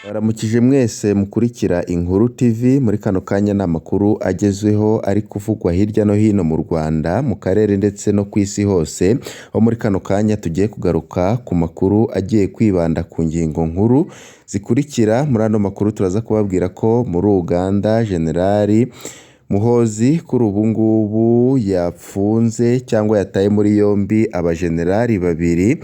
Baramukije mwese mukurikira Inkuru TV, muri kano kanya ni amakuru agezweho ari kuvugwa hirya no hino mu Rwanda, mu karere ndetse no ku isi hose, aho muri kano kanya tugiye kugaruka ku makuru agiye kwibanda ku ngingo nkuru zikurikira. Muri ano makuru turaza kubabwira ko muri Uganda Jenerali Muhoozi kuri ubu ngubu yapfunze cyangwa yataye muri yombi abajenerali babiri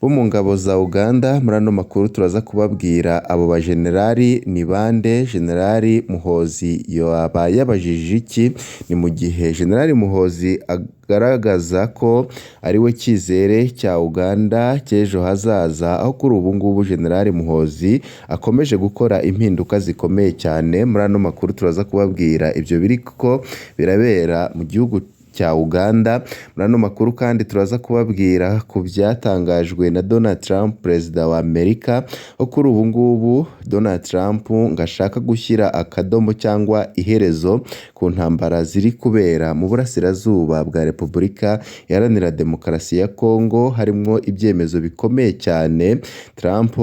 bo mu ngabo za Uganda. Muri ano makuru turaza kubabwira abo bajenerali ni bande, Jenerali Muhoozi yaba yabajije iki? Ni mu gihe Jenerali Muhoozi agaragaza ko ari we cyizere cya Uganda cy'ejo hazaza, aho kuri ubu ngubu Jenerali Muhoozi akomeje gukora impinduka zikomeye cyane. Muri ano makuru turaza kubabwira ibyo biriko birabera mu gihugu cya Uganda. Muri ano makuru kandi turaza kubabwira ku byatangajwe na Donald Trump, perezida wa Amerika, aho kuri ubu ngubu Donald Trump ngo ashaka gushyira akadomo cyangwa iherezo ku ntambara ziri kubera mu burasirazuba bwa Repubulika Iharanira Demokarasi ya Kongo, harimwo ibyemezo bikomeye cyane Trump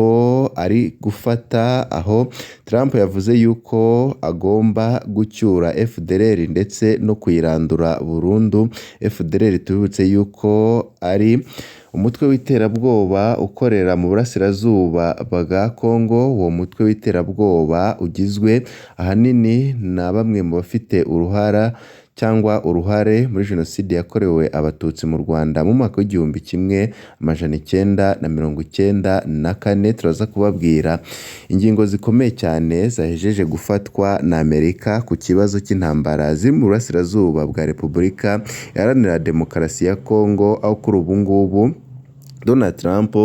ari gufata, aho Trump yavuze yuko agomba gucyura FDLR ndetse no kuyirandura burundu. FDLR tubibutse yuko ari umutwe w'iterabwoba ukorera mu burasirazuba bwa Kongo. Uwo mutwe w'iterabwoba ugizwe ahanini na bamwe mu bafite uruhara cyangwa uruhare muri Jenoside yakorewe Abatutsi mu Rwanda mu mwaka w'1994. Turaza kubabwira ingingo zikomeye cyane zahejeje gufatwa na Amerika ku kibazo cy'intambara ziri mu burasirazuba bwa Repubulika Iharanira Demokarasi ya Kongo, aho kuri ubu ngubu Donald Trump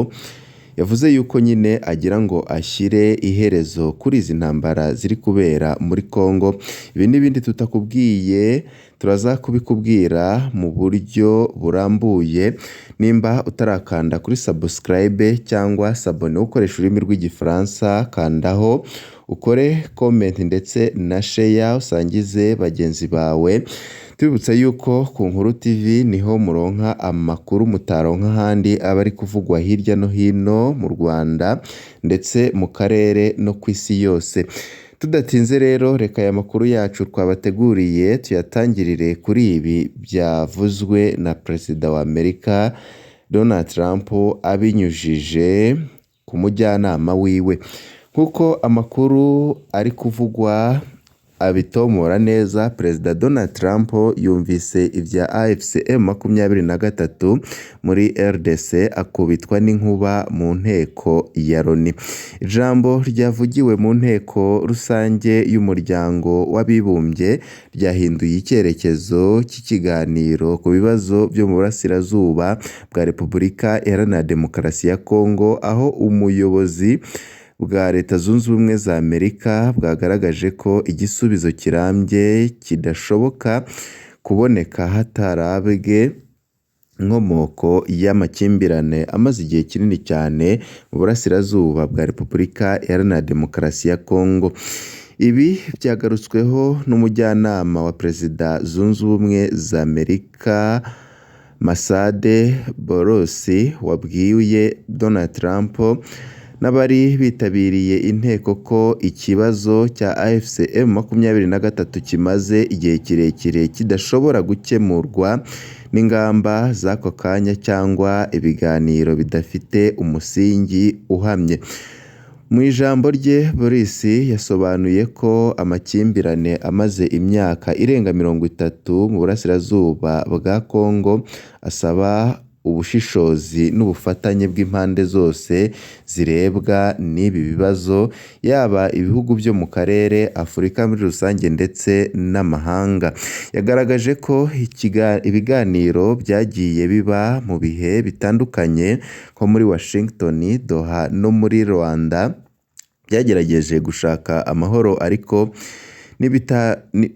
yavuze yuko nyine agira ngo ashyire iherezo kuri izi ntambara ziri kubera muri Kongo. Ibi n'ibindi tutakubwiye turaza kubikubwira mu buryo burambuye. Nimba utarakanda kuri subscribe cyangwa s'abonner ukoresha ururimi rw'Igifaransa, kandaho ukore comment ndetse na share, usangize bagenzi bawe. Tubibutsa yuko ku Nkuru TV niho muronka amakuru mutaronka ahandi, aba ari kuvugwa hirya no hino mu Rwanda ndetse mu karere no ku isi yose. Tudatinze rero, reka aya makuru yacu twabateguriye tuyatangirire kuri ibi byavuzwe na Perezida wa Amerika Donald Trump abinyujije ku mujyanama wiwe. Nk'uko amakuru ari kuvugwa abitomora neza, Perezida Donald Trump yumvise ibya AFC M23 muri RDC akubitwa n'inkuba mu nteko ya Loni. Ijambo ryavugiwe mu nteko rusange y'umuryango w'abibumbye ryahinduye icyerekezo cy'ikiganiro ku bibazo byo mu burasirazuba bwa Repubulika Iharanira Demokarasi ya Kongo, aho umuyobozi bwa Leta Zunze Ubumwe za Amerika bwagaragaje ko igisubizo kirambye kidashoboka kuboneka hatarabwe inkomoko y'amakimbirane amaze igihe kinini cyane mu burasirazuba bwa Repubulika Iharanira Demokarasi ya Kongo. Ibi byagarutsweho n'umujyanama wa Perezida Zunze Ubumwe za Amerika Masade Boulos, wabwiye Donald Trump n'abari bitabiriye inteko ko ikibazo cya AFC M23 kimaze igihe kirekire kidashobora gukemurwa n'ingamba z'ako kanya cyangwa ibiganiro bidafite umusingi uhamye. Mu ijambo rye, Boulos yasobanuye ko amakimbirane amaze imyaka irenga 30 mu burasirazuba bwa Kongo asaba ubushishozi n'ubufatanye bw'impande zose zirebwa n'ibi bibazo, yaba ibihugu byo mu karere, Afurika muri rusange ndetse n'amahanga. Yagaragaje ko ibiganiro byagiye biba mu bihe bitandukanye nko muri Washington, Doha no muri Rwanda byagerageje gushaka amahoro ariko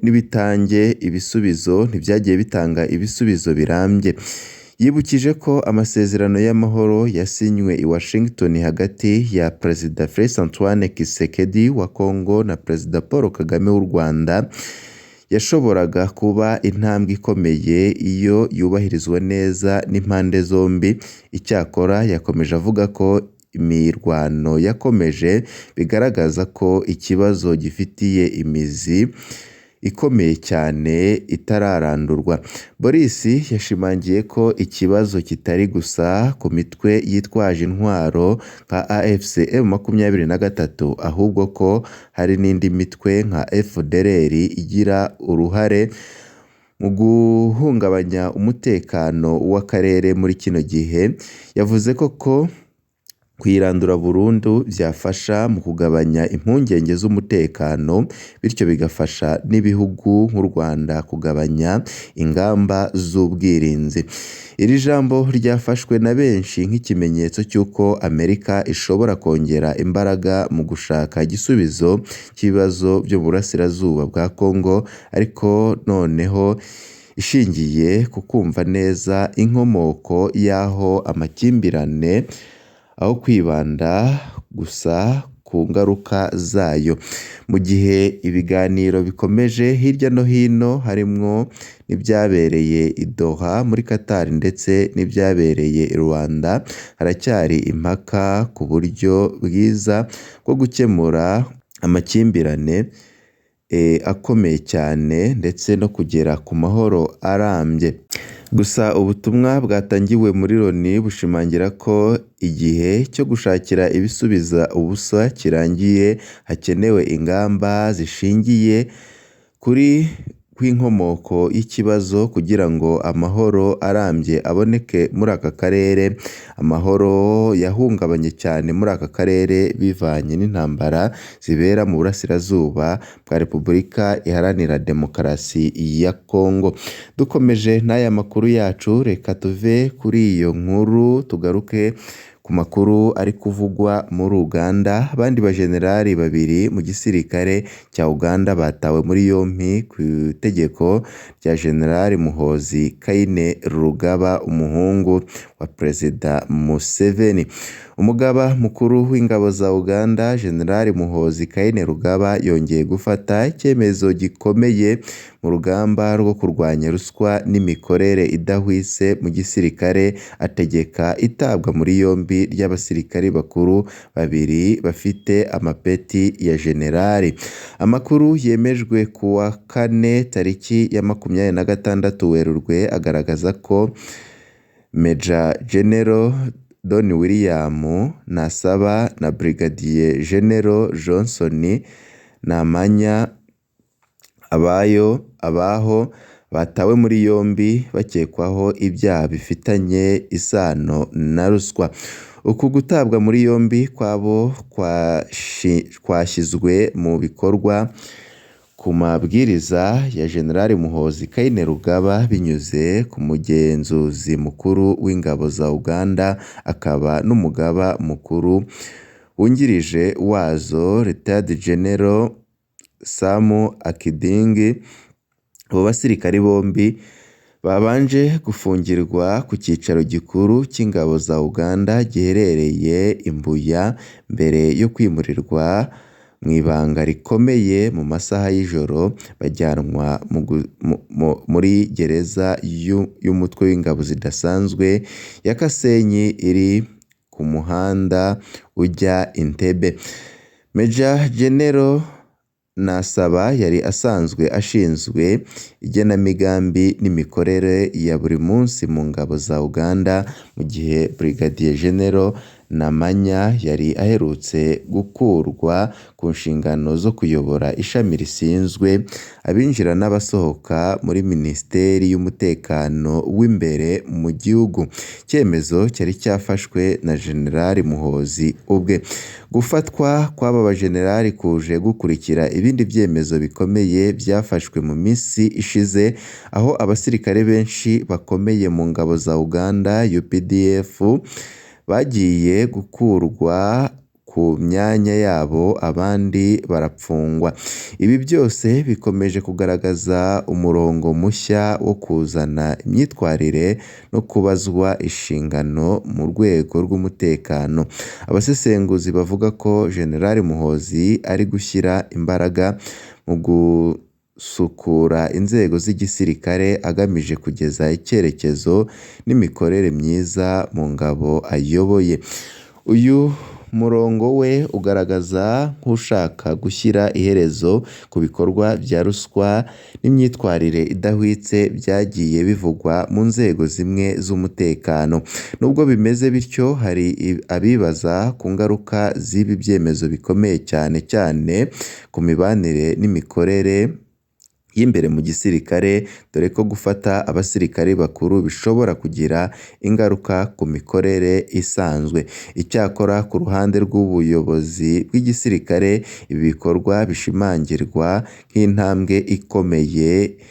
ntibitange ibisubizo, ntibyagiye bitanga ibisubizo birambye. Yibukije ko amasezerano y'amahoro yasinywe i Washington hagati ya Perezida Felix Antoine Tshisekedi wa Kongo na Perezida Paul Kagame w'u Rwanda yashoboraga kuba intambwe ikomeye iyo yubahirizwa neza n'impande zombi. Icyakora yakomeje avuga ko imirwano yakomeje, bigaragaza ko ikibazo gifitiye imizi ikomeye cyane itararandurwa. Boris yashimangiye ko ikibazo kitari gusa ku mitwe yitwaje intwaro nka AFC M23, ahubwo ko hari n'indi mitwe nka FDLR igira uruhare mu guhungabanya umutekano w'akarere muri kino gihe. Yavuze ko kuyirandura burundu byafasha mu kugabanya impungenge z'umutekano, bityo bigafasha n'ibihugu nk'u Rwanda kugabanya ingamba z'ubwirinzi. Iri jambo ryafashwe na benshi nk'ikimenyetso cy'uko Amerika ishobora kongera imbaraga mu gushaka igisubizo cy'ibibazo byo mu burasirazuba bwa Congo, ariko noneho ishingiye ku kumva neza inkomoko y'aho amakimbirane, aho kwibanda gusa ku ngaruka zayo. Mu gihe ibiganiro bikomeje hirya no hino, harimwo n'ibyabereye i Doha muri Qatar ndetse n'ibyabereye i Rwanda, haracyari impaka ku buryo bwiza bwo gukemura amakimbirane akomeye cyane ndetse no kugera ku mahoro arambye. Gusa ubutumwa bwatangiwe muri Loni bushimangira ko igihe cyo gushakira ibisubiza ubusa kirangiye, hakenewe ingamba zishingiye kuri kw'inkomoko y'ikibazo kugira ngo amahoro arambye aboneke muri aka karere. Amahoro yahungabanye cyane muri aka karere bivanye n'intambara zibera mu burasirazuba bwa Repubulika Iharanira Demokarasi ya Kongo. Dukomeje n'aya makuru yacu, reka tuve kuri iyo nkuru tugaruke ku makuru ari kuvugwa muri Uganda. Abandi bajenerali babiri mu gisirikare cya Uganda batawe muri yompi ku itegeko rya Jenerali Muhoozi Kainerugaba, umuhungu wa Perezida Museveni. Umugaba mukuru w'ingabo za Uganda, Jenerali Muhoozi Kainerugaba, yongeye gufata icyemezo gikomeye mu rugamba rwo kurwanya ruswa n'imikorere idahwitse mu gisirikare, ategeka itabwa muri yombi ry'abasirikari bakuru babiri bafite amapeti ya jenerali. Amakuru yemejwe ku wa kane tariki ya 26 Werurwe agaragaza ko Major General Don William Nasaba na Brigadier General Johnson Namanya abaho batawe muri yombi bakekwaho ibyaha bifitanye isano na ruswa. Uku gutabwa muri yombi kwabo kwashyizwe mu bikorwa ku mabwiriza ya Jenerali Muhoozi Kainerugaba binyuze ku mugenzuzi mukuru w'ingabo za Uganda akaba n'umugaba mukuru wungirije wazo, Retired General Sam Akidingi. Abo basirikari bombi babanje gufungirwa ku cyicaro gikuru cy'ingabo za Uganda giherereye i Mbuya mbere yo kwimurirwa mu ibanga rikomeye mu masaha y'ijoro, bajyanwa muri gereza y'umutwe w'ingabo zidasanzwe ya Kasenyi iri ku muhanda ujya Entebbe. Major General Nasaba yari asanzwe ashinzwe igenamigambi n'imikorere ya buri munsi mu ngabo za Uganda, mu gihe Brigadier General Namanya yari aherutse gukurwa ku nshingano zo kuyobora ishami rishinzwe abinjira n'abasohoka muri Minisiteri y'Umutekano w'imbere mu gihugu. Icyemezo cyari cyafashwe na Jenerali Muhoozi ubwe. Gufatwa kw'aba bajenerali kuje gukurikira ibindi byemezo bikomeye byafashwe mu minsi ishize, aho abasirikare benshi bakomeye mu ngabo za Uganda UPDF bagiye gukurwa ku myanya yabo abandi barapfungwa. Ibi byose bikomeje kugaragaza umurongo mushya wo kuzana imyitwarire no kubazwa inshingano mu rwego rw'umutekano. Abasesenguzi bavuga ko Jenerali Muhoozi ari gushyira imbaraga mu gusukura inzego z'igisirikare agamije kugeza icyerekezo n'imikorere myiza mu ngabo ayoboye. Uyu murongo we ugaragaza nk'ushaka gushyira iherezo ku bikorwa bya ruswa n'imyitwarire idahwitse byagiye bivugwa mu nzego zimwe z'umutekano. Nubwo bimeze bityo, hari abibaza ku ngaruka z'ibi byemezo bikomeye cyane cyane ku mibanire n'imikorere y'imbere mu gisirikare, dore ko gufata abasirikare bakuru bishobora kugira ingaruka ku mikorere isanzwe. Icyakora ku ruhande rw'ubuyobozi bw'igisirikare, ibi bikorwa bishimangirwa nk'intambwe ikomeye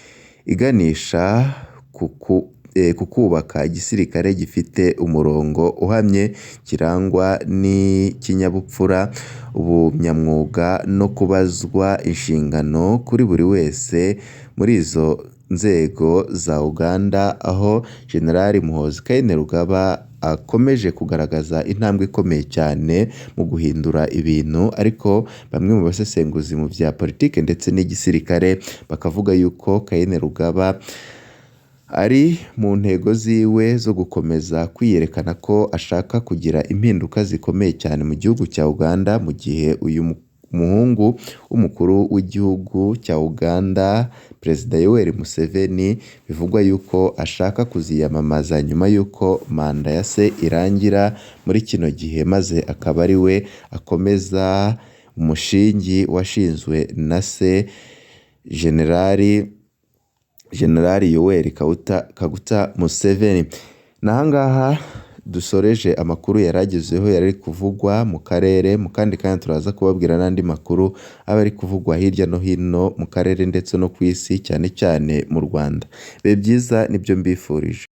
iganisha ku kubaka igisirikare gifite umurongo uhamye, kirangwa n'ikinyabupfura, ubunyamwuga no kubazwa inshingano kuri buri wese muri izo nzego za Uganda, aho General Muhoozi Kainerugaba akomeje kugaragaza intambwe ikomeye cyane mu guhindura ibintu, ariko bamwe mu basesenguzi mu bya politiki ndetse n'igisirikare bakavuga yuko Kainerugaba ari mu ntego ziwe zo gukomeza kwiyerekana ko ashaka kugira impinduka zikomeye cyane mu gihugu cya Uganda, mu gihe uyu muhungu w'umukuru w'igihugu cya Uganda Perezida Yoweri Museveni bivugwa yuko ashaka kuziyamamaza nyuma y'uko manda ya se irangira muri kino gihe, maze akaba ari we akomeza umushingi washinzwe na se General Yoweri Kaguta Museveni. Ni aha ngaha dusoreje amakuru yari agezweho yari ari kuvugwa mu karere, mu kandi kanya turaza kubabwira n'andi makuru aba ari kuvugwa hirya no hino mu karere ndetse no ku isi cyane cyane mu Rwanda. Ibihe byiza nibyo mbifurije.